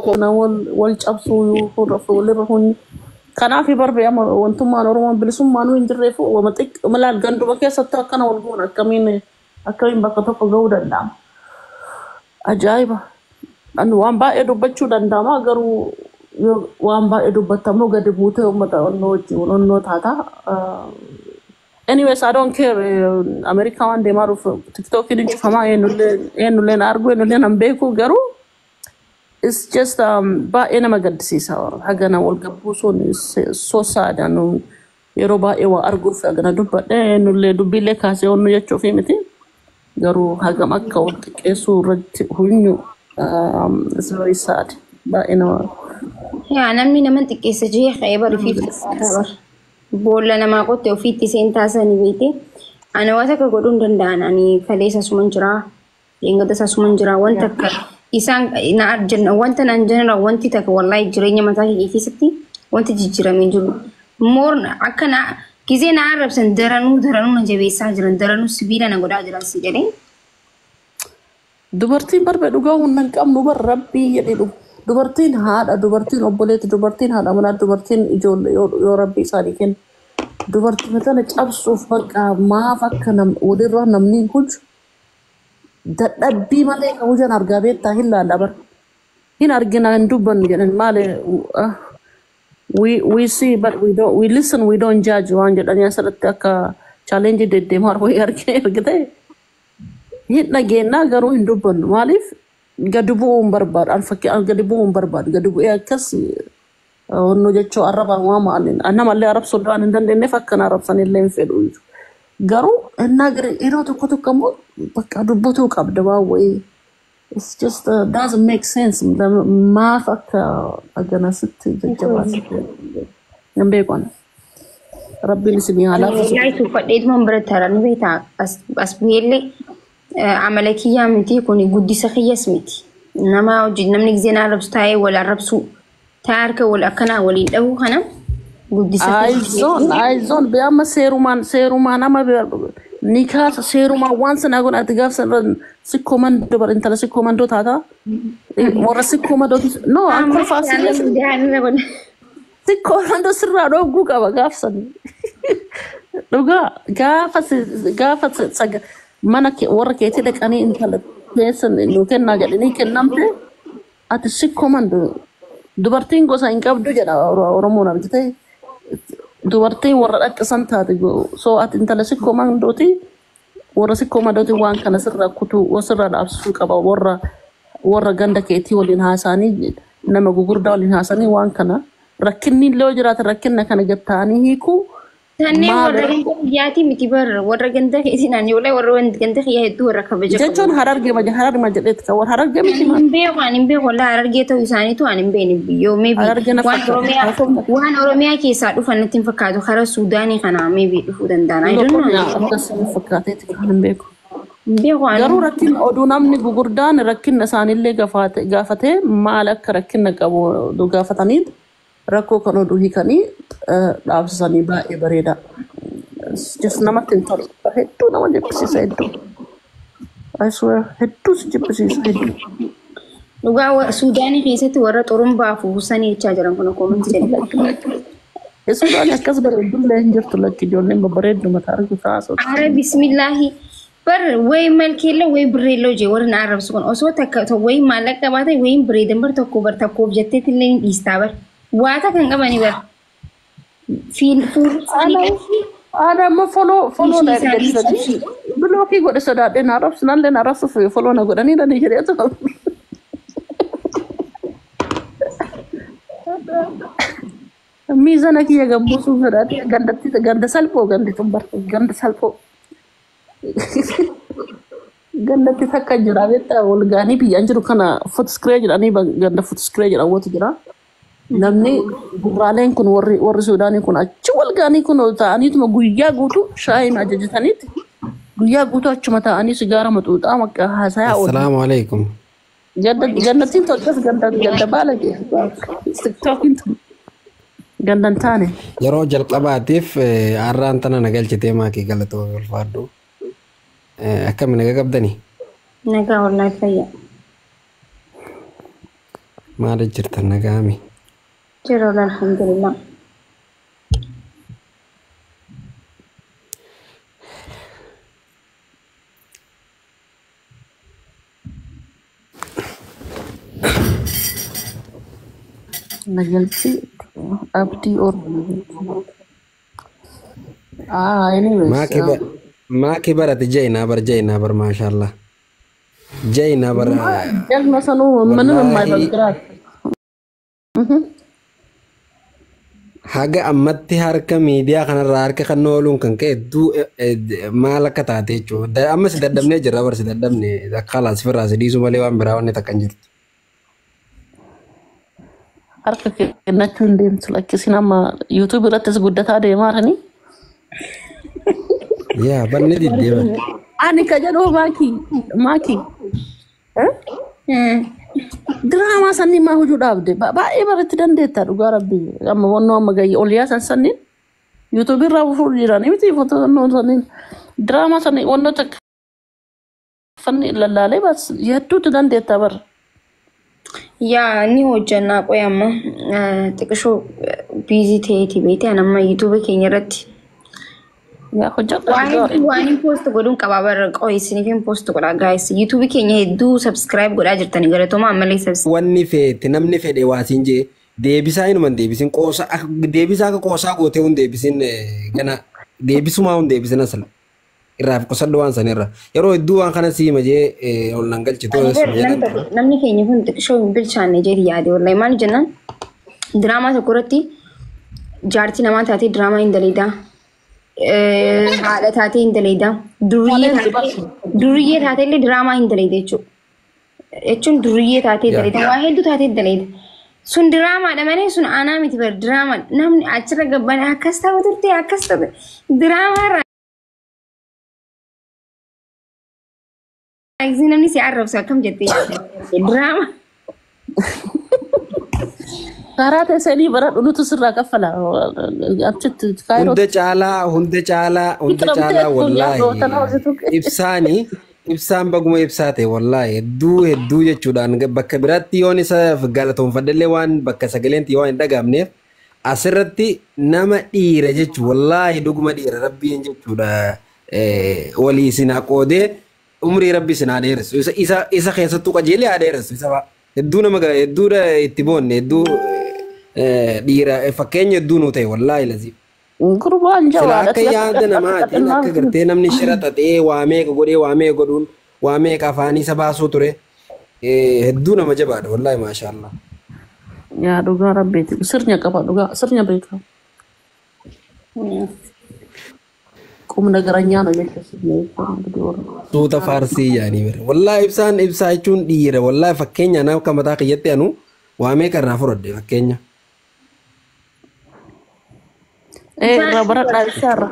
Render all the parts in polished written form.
Tokko wal cabsuu walirra hunyi. Kanaaf barbe amma wantummaan Oromoon bilisummaan hin jirreef wama xiqqoo laal ganduma keessatti akkana wal goona, akkamiin akkamiin bakka tokko ga'uu danda'ama. Ajaa'iba! Ani waan baay'ee dubbachuu danda'ama, garuu yoo waan baay'ee dubbattamoo gadi buutee uummata onnoo wajjin onnoo taata. Anyways, I don't care. Ameerikaa waan deemaa dhufu TikTokiin hin cufamaa, eenyullee na argu, eenyullee na hin beeku, garuu it's just baay'ee nama gaddisiisa. Hagana wal gabbuusuun so sad. Anu yeroo baay'ee waa arguuf hagana dubbadhe, eenyullee dubbiillee kaasee onnu jechuufi miti. Garuu hagam akka wal xiqqeessuu irratti hunyu, it's very sad. Baay'ee nama Yaa, namni nama xiqqeessa jee ka'ee bari ofiif xiqqaataa bar. Boolla namaa qotte ofiitti seen taasisanii beekte. Ani waan akka godhuu hin danda'an. Ani kaleessa asuman jira. Eegata asuman jira. Wanta akka isaan na arjan, wanta naan jenera, wanti takka wallahi jireenya mataa kiyya keessatti wanti jijjiiramee jiru. Moor akka na gizee na arrabsan daranuu daranuu na jabeessaa jiran, daranuu sibiila na godhaa jiran si jedhee. Dubartiin barbe dhugaa humna hin qabnu bar, rabbii jedhee dhugu. Dubartiin haadha, dubartiin obboleetti, dubartiin haadha manaa, dubartiin ijoollee yoo rabbii isaanii kennu. Dubartii tana cabsuuf bakka maaf akka walirra namni huju dadhabbii malee kan hujan argaa beektaa hin laalla bar. Hin argina, hin dubbannu jedhan maali, we see but we don't, we listen, we don't judge waan jedhanii asirratti akka challenge deddeemaa wayii argine argite. Hin dhageenyaa garuu hin dubbannu. Maaliif gadi bu'uu hin barbaadu? An fakkii an gadi bu'uu hin barbaadu. Gadi bu'ee akkas onnoo jechuu arrabaan waan ma'an namallee arrabsuu waan hin dandeenyeef akkana arrabsanillee hin fedhu. Garuu innaa yeroo tokko tokko immoo bakka dubbatuu qabda waan wayii. It's just doesn't make sense. Maaf akka aganasitti jajjabaasitti hin beeku ani. Rabbiin isinii haa laaffisu. Wallahi tuffadheetuma biratti haran beektaa, as bu'eellee amala kiyyaa miti kun, guddisa kiyyas miti. Nama hojii namni gisee na arrabsu taa'ee wal arrabsu, taa'ee harka wal akkanaa waliin dhahu kana guddisa. Ayzoon, ayzoon, amma seerumaan seerumaan amma ni kaasa, seerumaan waan sana godhan. Ati gaaf sana sikkoo mandoo bara intala sikkoo mandoo taata. Warra sikkoo mandoo no akka faasii sikkoo mandoo sirraa dhooguu qaba gaaf sana. Dhugaa gaafa mana warra keetii dhaqanii intala keessa nu kennaa jedhanii kennamte, ati sikkoo mandoo dubartiin gosa hin qabdu jedha Oromoon argite. Dubartiin warra dhaqqisan taate, so ati intala sikkoo mandooti, warra sikkoo mandooti waan kana sirraa kutuu sirraa dhaabsisuu qaba. Warra ganda keetii waliin haasa'anii, nama gugurdaa waliin haasa'anii, waan kana rakkinni illee yoo jiraate rakkinna kana gatta'anii hiikuu. Kanneen warra ganda kiyyaatii miti bar, warra ganda keessinaan yoo warra ganda kiyyaa hedduu warra kabaja qabu. Jechuun harargee maja harargee jedheeti kan warra harargee miti maal. Hin beeku, ani hin beeku, wallahi Harargee ta'uu isaaniitu ani hin beekne biyyoo maybe Harargee na waan fakkaata. Oromiyaa, waan Oromiyaa keessaa dhufan natti hin fakkaatu, karaa Suudaanii kana maybe dhufuu danda'an. I don't know. Akkas fakkaateeti kan hin beeku. Hin beeku ani. Garuu rakkin oduu namni gugurdaan rakkina isaaniillee gaafatee maal akka rakkina qabu oduu gaafatanii rakkoo kan oduu hiikanii dhaabsisanii baay'ee bareeda. Just namatti hin tolu. Hedduu nama jibbisiisa hedduu. I swear, hedduu si jibbisiisa hedduu. Dhugaa Suudaanii keessatti warra xurumbaa afuufsanii jechaa jiran kun comment jedhu. Suudaan akkas bareeddullee hin jirtu, lakki ijoolleen babbareeddu mataa argu taasisa. Ara bismillaahi. Bar way malkeellee way birreellee jee warri na arrabsu kun osoo takka way maallaqa qabaatan way bareedan bar tokko bar tokkoof jetteetillee hin dhiistaa bar. Waata kan qabani bar. Fuulli isaanii qarshii. Ana amma follow follow na Ishii isaanii ergasanii block godhe sodaadhe, na arrabsu nallee na arrabsuuf follow na godhanii dhanii jedheetu. Miizana kiyya gabbuusuuf sodaadhe, gandatti ganda salphoo, gandi tun bar ganda salphoo. Gandatti takka jira beektaa, wal gaanii biyyaan jiru kana Footscray jedhanii, ganda Footscray jedhamutu jira. Namni gurraaleen kun warri Suudaanii kun achi wal gaanii kun ta'aniituma guyyaa guutuu shaayii ajajataniiti guyyaa guutuu achuma ta'anii sigaara maxuuxaa makka haasayaa oolu. Assalaamu alaikum. Ganda gandattiin tolchas ganda ganda baala TikTokiin tun ganda hin taane. Yeroo jalqabaatiif har'aan tana na galchitee maakii, galatoo ulfaadhu. Akkami, naga qabdanii? Nagaa, wallahi fayyaa. Maal jirtan nagaami? Jira alhamdulillah. Nagalchi abdii Oromoo. Ah, anyways. Maaki barate jainaa bar jainaa bar maashaallah. Jainaa bar. Jalma sanuu ምንም የማይበግራት Haga ammatti harka miidiyaa kanarraa harka kan ooluun kan ka'e hedduu maal akka taate jechuudha. Amma si daddabnee jirra bar si daddabne akka sifirraa si dhiisuu malee waan biraa wanni takka hin jirtu. Harka kennachuu hin deemtu lakkisiin amma yuutuub irrattis guddataa deemaa jiranii. Yaa banni diddeeman. Ani ka jedhu maaki maaki. Diraamaa sanniin maa hojii dhaabde baay'ee baratti dandeetta dhugaa rabbi amma wannoo amma gayyi ol yaasan sanniin yuutuubii irraa fuudhu jiranii miti footoo sanniin diraamaa sanniin wannoo takka fanni lallaalee bas hedduutu dandeetta bara. Yaa ni hojjannaa qoy amma xiqqishoo biizii ta'eeti beekte ani amma yuutuubii keenya irratti. Yaa hojjadha. Waan hin poost godhuun qabaa bara qoy isiniif hin poost godhaa gaayis yuutuubii keenya hedduu sabskiraayib godhaa jirtanii galatoomaa ammallee sabskiraayib. Wanni feete namni fedhe waasiin jee deebisaa hinuman deebisin qoosaa deebisaa akka qoosaa gootee hun deebisin gana deebisumaa hun deebisin asala. Irraaf qosadhu waan sanirra yeroo hedduu waan kana siima jee ol nan galchitu. Namni keenya kun xiqqishoo hin bilchaanne jedhi yaade wallahi maal jennaan diraamaa tokko irratti jaartii namaa taatee diraamaa hin daleedaa. Haadha taatee hin daleedaa. Duriyyee taatee illee diraamaa hin daleeda jechuudha. Jechuun duriyyee taatee daleeda waa hedduu taatee daleeda. Sun diraamaadha malee sun aanaa miti bar diraamaa namni achirra gabbane akkas ta'u turte akkas ta'u diraamaa irraa. Namni si arrabsu akkam jettee yaadda diraamaa. Karaa teessanii bara dhunutu sirraa kaffala. Achitti kaayiroo. Hunda caalaa hunda caalaa hunda caalaa wallaahi ibsaani ibsaan baguma ibsaa ta'e wallaahi hedduu hedduu jechuudhaan bakka biraatti yoon isa galatoonfadhellee waan bakka sagaleen waan hin dhagaamneef asirratti nama dhiira jechuun wallaahi dhuguma dhiira rabbiin jechuudha walii isin haa qoodee umrii rabbi isin haa dheeressu isa keessattuu qajeelee haa dheeressu isa fa'a. Hedduu nama hedduu itti boonne hedduu dhiira fakkeenya hedduu nuu ta'e wallaahi lazii. Gurbaan Sila jabaadha. akka yaada namaatiin akka gartee namni shira xaxee waa meeqa godhee waa meeqa godhuun waa meeqa afaanii isa baasuu ture hedduu nama jabaadha wallaahi maashaallah. Yaa dhugaa rabbiiti sirna qaba dhugaa sirna beeka. Qubna garanyaa na jecha sirna beeka. Suuta faarsii yaanii bira. Wallaahi ibsaan ibsaa jechuun dhiira wallaahi fakkeenya anaaf akka mataa kiyyatti anu waa meeqa irraa fudhadhe fakkeenya. Irraa baradhaa ibsaarra.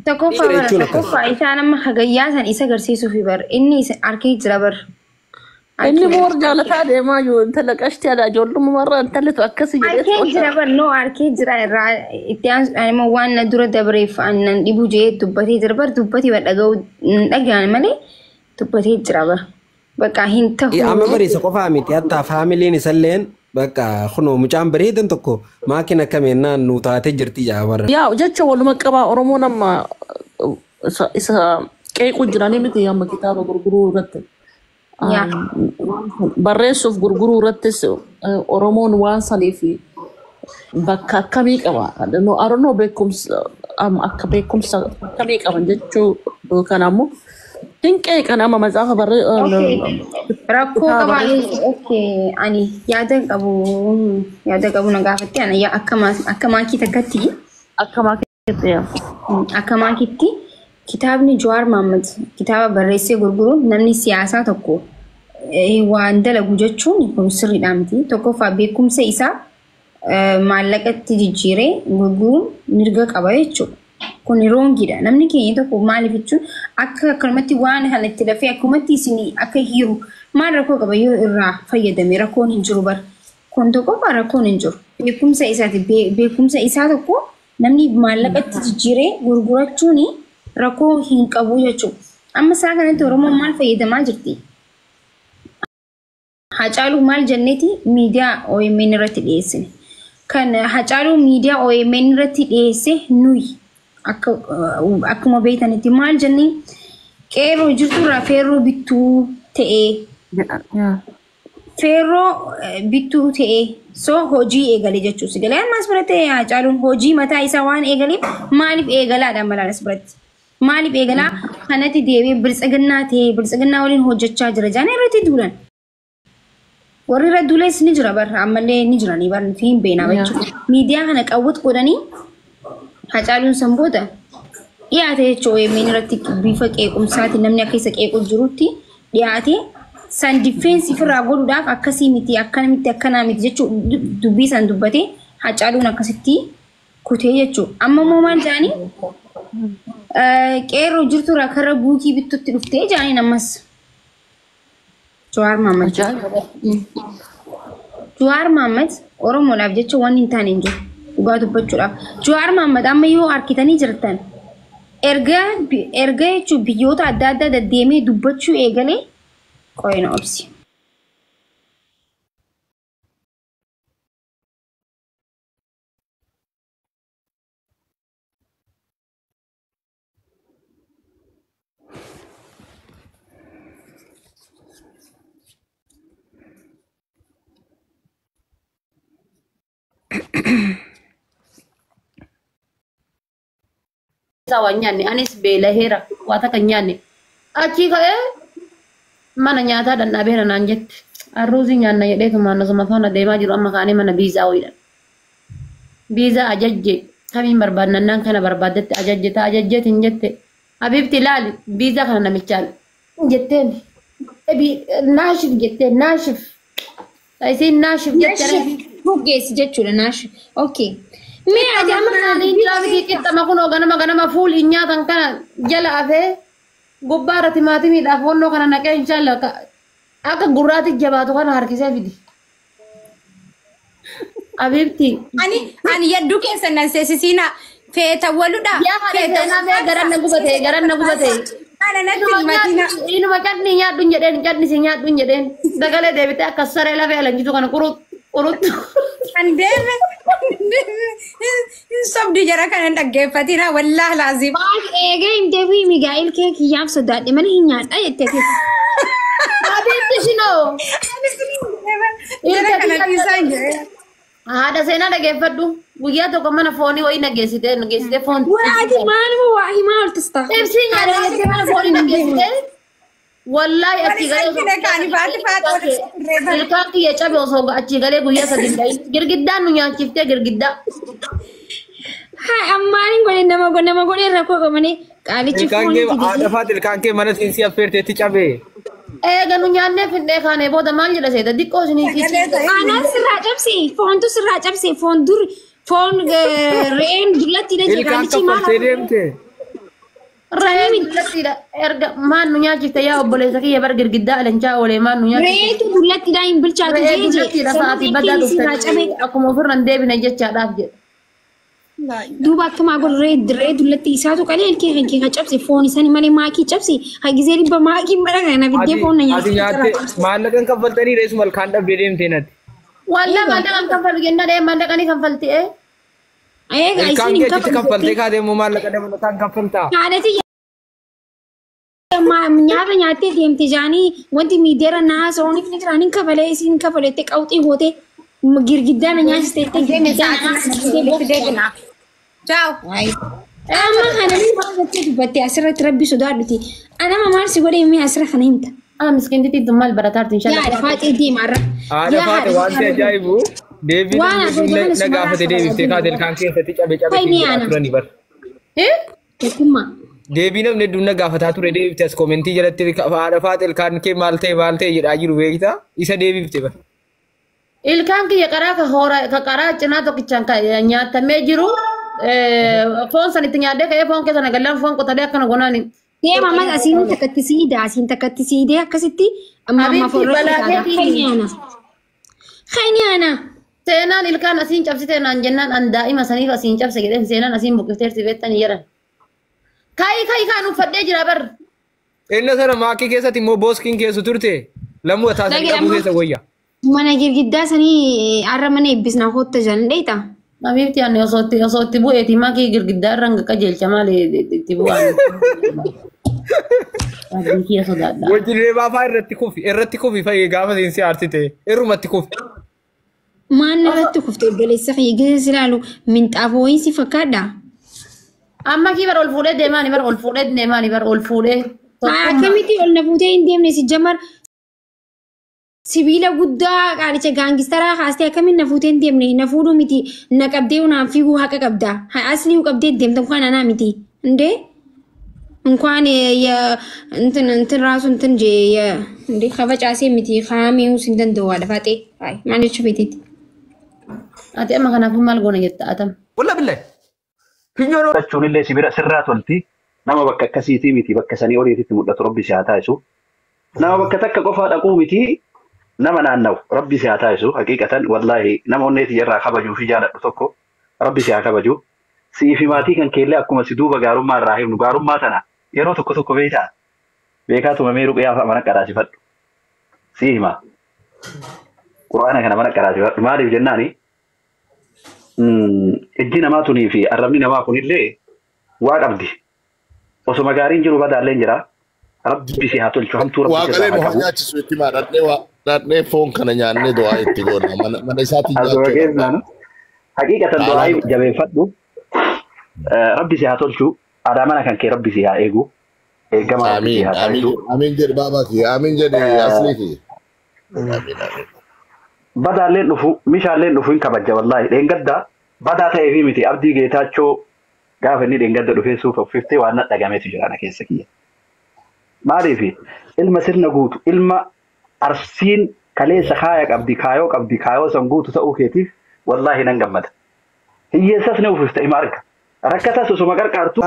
Tokkoffaa Dhiira bara jechuun akkas. tokkoffaa isaan amma hagayyaa san isa agarsiisuufi bar inni isa harkee jira bar. Inni moor jaalataa deemaa jiru intala qashtii aadaa ijoollummaa irraa intalli akkasii Harkee jedhee. jira bar no harkee jira irraa itti aansuudhaan immoo waan na dura dabreef aannan dhibuu jee dubbatee jira bar dubbatee bar dhaga'uu hin dhaga'an malee dubbatee jira bar. Bakka hin ta'u. Amma bariisa qofaa miti hatta faamiliin isalleen bakka kunoo mucaan bareedan tokko maakiin akka meennaan nu taatee jirti jaa barra. Yaa jecha waluma qabaa Oromoon amma isa qeequu jiranii miti amma kitaaba gurguruu irratti. Yaa. Barreessuuf gurguruu irrattis Oromoon waan saniif bakka akkamii qaba? Aronoo beekumsa akka beekumsa akkamii qaban jechuu yookaan ammoo hin qeeqan amma matsaafa barree. Rakkoo qabaa ani yaada qabu na gaafatte ani akka maakii takkatti Akka maakiitti yaa. akka maakiitti kitaabni Jawaar Mohaammed kitaaba barreessee gurguruun namni siyaasaa tokko waan dalagu jechuun kun sirriidha miti. Tokkoffaa beekumsa isaa maallaqatti jijjiiree gurguruun mirga qaba jechuudha. Kun roongiidha. Namni keenya tokko maaliif jechuun akka akkanumatti waan kana itti lafee akkumatti isin akka hiiru maal rakkoo qaba yoo irraa fayyadame rakkoon hin jiru bara. Kun tokkoffaa rakkoon hin jiru. Beekumsa isaati. Beekumsa isaa tokko namni maallaqatti jijjiiree gurgurachuun rakkoo hin qabu jechuudha. Amma isaa kanatti Oromoon maal fayyadamaa jirti? Hacaaluu maal jenneeti miidiyaa OMN irratti dhiyeessine. Kan Hacaaluu miidiyaa OMN irratti dhiyeesse nuyi akkuma beektanitti maal jennee qeerroo jirturraa feerroo bittuu ta'ee feerroo bittuu ta'ee so hojii eegale jechuus galee ammas biratti Hacaaluun hojii mataa isaa waan eegaleef maaliif eegalaadha malaan as biratti. Maaliif eegalaa kanatti deebi'ee biltsiginnaa ta'ee biltsiginnaa waliin hojjechaa jira jedhanii irratti duulan. Warri irra duules ni jira barra ammallee ni jiranii barra nuti hin beeknaa jechuudha. Miidiyaa kana qawwat godhanii Hacaaluun san booda dhiyaate jechuudha OMN irratti bifa qeequmsaatiin namni akka isa qeequ jirutti dhiyaate san diffeensi ofirraa godhuudhaaf akkasii miti akkana miti akkanaa miti jechuudha dubbii san dubbatee Hacaaluun akkasitti kutee jechuudha. Amma immoo maal jedhanii qeerroo jirturraa karra buukii bittutti dhuftee jedhaniin ammas. Jawaar Mohaammed. Jawaar Mohaammed Oromoodhaaf jecha wanni hin taane hin jiru. Dhugaa dubbachuudhaaf. Jawaar Mohaammed amma yoo harkitanii jirtan erga jechuun biyyoota adda addaa deddeemee dubbachuu eegalee qoyina obsi. Isaa waan nyaanne anis beelaheera waa takka hin nyaanne achii ka'ee mana nyaataa dhandhabeera naan jette arruuzii nyaanna jedheetumaan osuma faana deemaa jiru amma kaanee mana biizaa wayiidha. Biizaa ajajje kamiin barbaadnannaan kana barbaaddetti ajajje ta'a ajajjeetiin jette habiibti ilaali biizaa kana namichaan jetteen naashif jetteen naashif isiin naashif jette. Buggeessi jechuudha naashif. Okay. Mee ati amma Tiraafikii qixxama kunoo ganama ganama fuul hin nyaatan kana jala afee gubbaa irra timaatimiidhaaf wannoo kana naqee inshaalla akka gurraatti jabaatu kana harkisee fidi. Abiibti. Ani yadduu keessan nan seesisiina feeta waludha. Yaa haadha seenaa mee garan na gubate garan na gubate. Ana natti himatina. Inuma cadni nyaadhu hin jedheen cadni si nyaadhu hin jedheen dagalee deebitee akka saree lafee alanjitu kana quruttu. An deeme hin sobdi jara kana hin dhaggeeffatina wallahi laazim. Maal eegee himtee fi Migaa'el kee kiyyaaf sodaadhe mana hin nyaadha jettee keessa. Abiibti shinoo. Jara kana dhiisaa hin jedhee. Haadha seenaa dhaggeeffadhu guyyaa tokko mana foonii wayii nageessitee foon. Ati maaluma waa himaa oltista. Ibsii nyaadha jettee mana foonii nageessitee. Wallaahi achii galee ilkaan kiyya cabe osoo achii galee guyyaa sadi hin gahin girgiddaan nu nyaachiftee girgiddaa. Haa ammaan hin godhe nama godhe rakkoo qabanii qaalichi foonii fide. Haadha faati ilkaan kee mana siinsi affeerteetti cabe. Eega nu nyaannee fidnee kaanee booda maal jedha seeta diqqoo isinii fiichi. Anaan sirraa cabse foontu sirraa cabse foon dur foon re'een dullatti dha Ilkaan qaalichi maal kaffaltee deemte. Re'een dullattiidha erga maal nu nyaachifte yaa obboleessa kiyya bar girgiddaa alanchaa oolee maal nu nyaachifte. Re'eetu dullattiidha hin bilchaatu Re'ee jee dullattiidha sa'aatii baddaa dhuftanii akkuma ofirra hin deebine jechaadhaaf jedha. Duuba akkamaa godhu re'ee dullatti isaatu qalee ilkee kan kee kan cabse foon isaanii malee maakii cabse hagizee dhibba maakii mara kana fiddee foon na Ati nyaachifte. nyaatte maallaqan kaffaltanii reessuma ilkaan dhabdee deemtee natti. Wallaa maallaqan kanfalu jennaan ee maallaqanii kanfalti ee. Eegaa Ilkaan isiin kee hin achitti kaffaltee kaatee immoo maallaqa dabalataan kaffaltaa. Haadhati nyaata nyaattee deemte jaanii wanti miidiyaarra na haasa'uuniif ni jiraan hin kafalee isiin kafalettee qawxii gootee girgiddaa na nyaachistee girgiddaa na haasistee. Ciao. Amma kana ni waan jettee dubbatte asirratti rabbi sodaadhuti. Anama maal si godhee mee asirra kana himta. Ah miskiintitti tun maal barataarti Yaa inshallah. haadha faaxee deema irra. Haadha faate wanti ajaa'ibu deebiin Waan haasa'u na gaafate deebiftee kaate ilkaan keessatti cabe cabe Fayyni ana. turani bar. Tokkummaa. Deebii namni hedduun na gaafataa ture deebifte as koomentii jalatti haadha faate ilkaan kee maal ta'e maal ta'e jedhaa jiru beektaa isa deebifte bar. Ilkaan kiyya qaraa ka hoora ka qaraa cinaa tokkichaan ka nyaatamee jiru foon san itti nyaadhee ka'ee foon keessa nagallaan foon qotadee akkana gonaani. Deema ammas asiin takkatti siidee asiin takkatti siidee akkasitti amma amma Habiibti balaa keetii. Khayni ana. Khayni ana. Seenaan ilkaan asiin cabsite naan jennaan an daa'ima saniif asiin cabse jedheen seenaan asiin buqqifteerti beektanii jedhan. Kayi kayi kaan uffadhee jira bar. Inni sana maakii keessatti immoo booskiin keessu turte lammuu taasisan Dhagee qabuu amma- keessa wayya. Mana girgiddaa sanii har'a mana eebbisnaa kootta jalan dheeyta. Habiibti ani osoo itti bu'eeti makii girgiddaa irra hanga qajeelcha maali itti bu'aan. Abdii kiyya sodaadha. Wajjin reebaa fa'aa irratti kufi fayyee gaafa seensi aarsite irrumatti kufi. Maan irratti kufte obboleessa kiyya gisa si ilaalu minxaafa wayii si fakkaadha. Amma kii bara ol fuudhee deemaani bara ol fuudhee deemaani bara ol fuudhee. Akkamitti ol na fuutee hin deemne si jamar sibiila guddaa qaalicha gaangistaraa kaastee akkamiin na fuutee hin deemne na fuudhuu miti na qabdee naan fiiguu haqa qabda. Aslii qabdee deemta እንኳን anaa miti እንዴ እንኳን እንትን እንትን ራሱ እንትን እንዴ ከፈጫሴ miti kaamee sin danda'u haadha faxee maal jechuu feeteeti. Ati amma kanaafuu maal goona jetta atam. Walla billahi. Finyoon Jechuun illee sibira sirraa tolti. Nama bakka akkasiitii miti bakka sanii oliititti mul'atu rabbi si haa taasisu. Nama bakka takka qofaa dhaquu miti nama naanna'u rabbi si haa taasisu. Haqiiqatan wallaahi nama onneetii irraa kabajuu fi jaaladhu tokko rabbi si haa kabaju. Si'ii fi maatii kan keellee akkuma si duuba gaarummaa irraa himnu gaarummaa tana yeroo tokko tokko beektaa beekaa tumamee ruqyaa fa'a mana qaraasifadhu. Si hima. Quraana kana mana qaraasifadhu maaliif jennaani ijji namaa tunii fi arrabni namaa kunillee waa qabdi. Osoma gaariin jiru badaallee jira. Rabbi si haa tolchu hamtuu rabbi Waaqalee sirraa nu haa haa qabu. nyaachisu itti himaa dhadhee foon kana nyaannee du'aa itti goona. Mana isaatiin Asuma nyaachuu keessaan haqiiqatan du'aa jabeeffadhu. Rabbi si haa tolchu. Aadaa mana kan kee rabbi si haa eegu. Eegama rabbi si Amiin haa amiin taasisu. amiin jedhi baabaa kiyya amiin jedhi aslii kiyya. Amiin amiin. Badaalleen dhufu mishaalleen dhufu hin kabajja wallaahi dheengadda badaa ta'ee fi miti abdii geetaachoo gaafa inni dheengadda dhufee suufa uffiftee waan na dhagameetu jira ana keessa kiyya. Maaliif ilma sirna guutu ilma arsiin kaleessa kaaya qabdi kaayoo qabdi kaayoo san guutu ta'uu keetiif wallaahi nan gammada. Hiyyeessas ni uffifta ima arga. Rakkatas osuma qarqaartu.